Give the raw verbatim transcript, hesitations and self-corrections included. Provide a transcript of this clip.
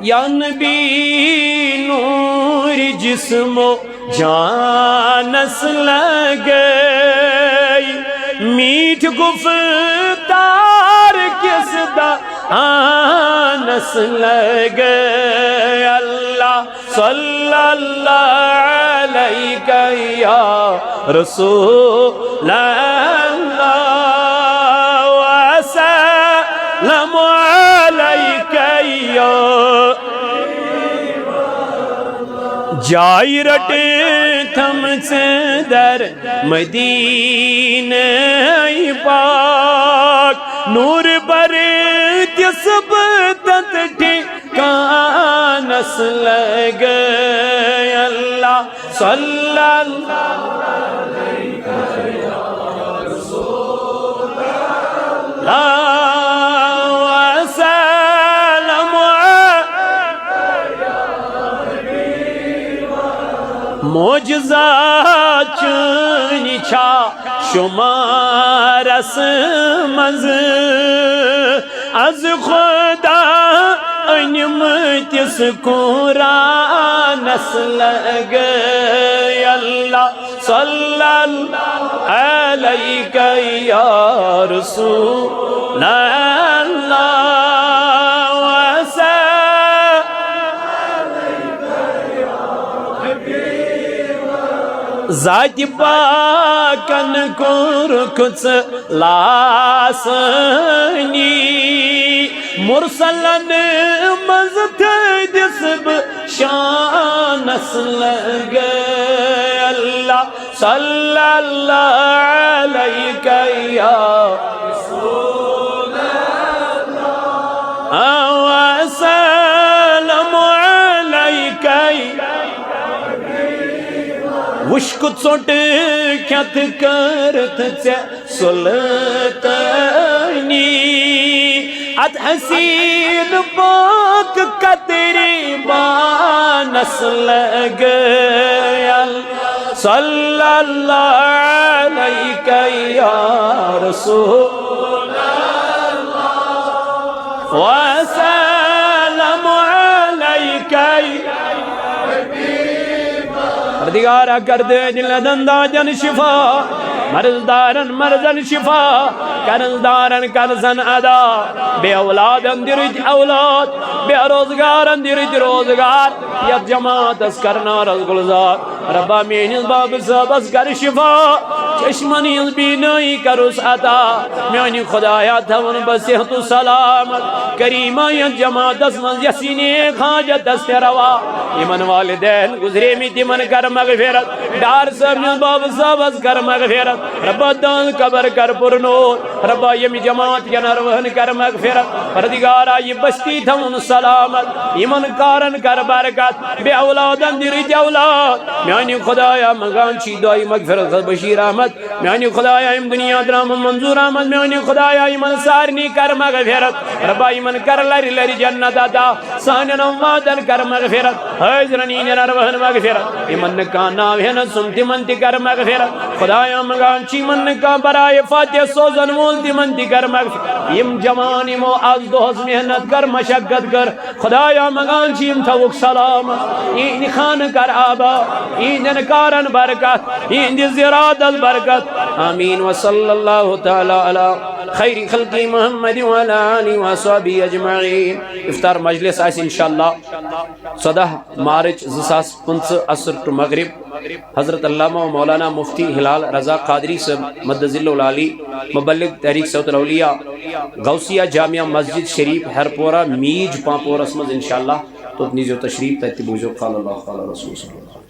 یا نبی نور جسم و جانس لگئی، میٹھ گفتار کس دانس لگئی۔ اللہ صلی اللہ علیک یا رسول اللہ، وسلم علیک یا جاے رٹے تھم ژے در مدینہ پاک، نور بر دس بہ تت ٹھکانس لگئی۔ اللہ صلی اللہ وسلم۔ معجزات چٲنۍ چھا شمارس منٛز، از خدا أنمتس قرآنس لگئی۔ اللہ صلی اللہ علیک یا رسول اللہ، وسلم۔ ذاتِ پاکن کوٚرکھ ژٕ لاسٲنی، مرسلن منٛز تھٲوِس بہٕ شانس لگئی۔ اللہ صلی اللہ علیک یا رسول اللہ، وسلم علیک۔ وُشکہٕ ژوٚٹ کھٮ۪تھ کٔرٕتھ ژےٚ سلطٲنی، اتھ حسین پاک قدری بانس لگئی۔ صلی اللہ علیک یا رسول اللہ، وسلم علیک۔ پروردگارا، کر دٲدِلن دادن شفا، مرض دارن مرضن شفا، قرض دارن قرضن ادا، بے اولادن دِ رٕتۍ اولاد، بے روزگارن دِ رٕتۍ روزگار، یتھ جماعتس کرناو رس گلزار۔ ربا میٲنِس بابہٕ صٲبس کر شفا، چشمن ہٕنٛز بینٲیی کرُس عطا۔ میانہِ خدایا، تھاوُن بہٕ صحت و سلامت۔ کریما، یتھ جماعتس منٛز یس یہِ نیک حاجت دست روا، یِمن والدین گزریمٕتۍ، تِمن کر مغفرت۔ ڈار صٲب نِس بابہٕ صٲبس کر مغفرت۔ ربا، تہنٛز قبر کر پر نور۔ ربا، ییٚمہِ جماعت کٮ۪ن ارواحن کر مغفرت۔ پروردگارا، یہِ بستی تھاوُن سلامت، یِمن کارن کر برکت، بے اولادن دِ رٕتۍ اولاد۔ میانہِ خدایا، منگان چھی دعایہِ مغفرت بشیر احمد۔ میانہِ خدایا، یِم دُنیا درامٕتۍ منظور احمد، میانہِ خدایا، یِمن سارنٕے کر مغفرت۔ ربا، یِمن کر لرِ لرِ جنت عطا۔ سانٮ۪ن امواتن کر مغفرت، حٲضرن ہٕنٛدٮ۪ن ارواحن مغفرت۔ یِمن نہٕ کانٛہہ ناو ہٮ۪نس سُنٛد، تِمن تہِ کر مغفرت۔ خدایا، منگان چھی، یِمن نہٕ کانٛہہ برایہِ فاتحہ سوزن وول، تِمن تہِ کر مغفرت۔ یِم جوان یِمو از دۄہس محنت کر، مشقت کر، خدایا، منگان چھی، یِم تھاوُکھ سلامت، یِہنٛدِ خانہٕ کر آباد، یِہنٛدٮ۪ن کارن برکت، یِہنٛدِ زِراتس برکت۔ آمین۔ وصلی اللہ تعالی علی خیر خلقہ محمد وعلی آلہ وصحبہ اجمعین۔ افطار مجلس آسہِ انشاءاللہ ژۄدہ مارچ زٕ ساس پٕنٛژٕہ، عصر to مغرب۔ حضرت علامہ و مولانا مفتی ہلال رضا قادری صٲب مد ظلہ العالی، مبلغ تحریک صوت الاولیاء، غوثیہ جامع مسجد شریف ہرپورہ میٖج پانپورس منٛز انشاءاللہ۔ توٚت نیٖزیو تشریف، تتہِ تہِ بوٗزیو قال اللہ قال رسول صلی اللہ علیہ وسلم۔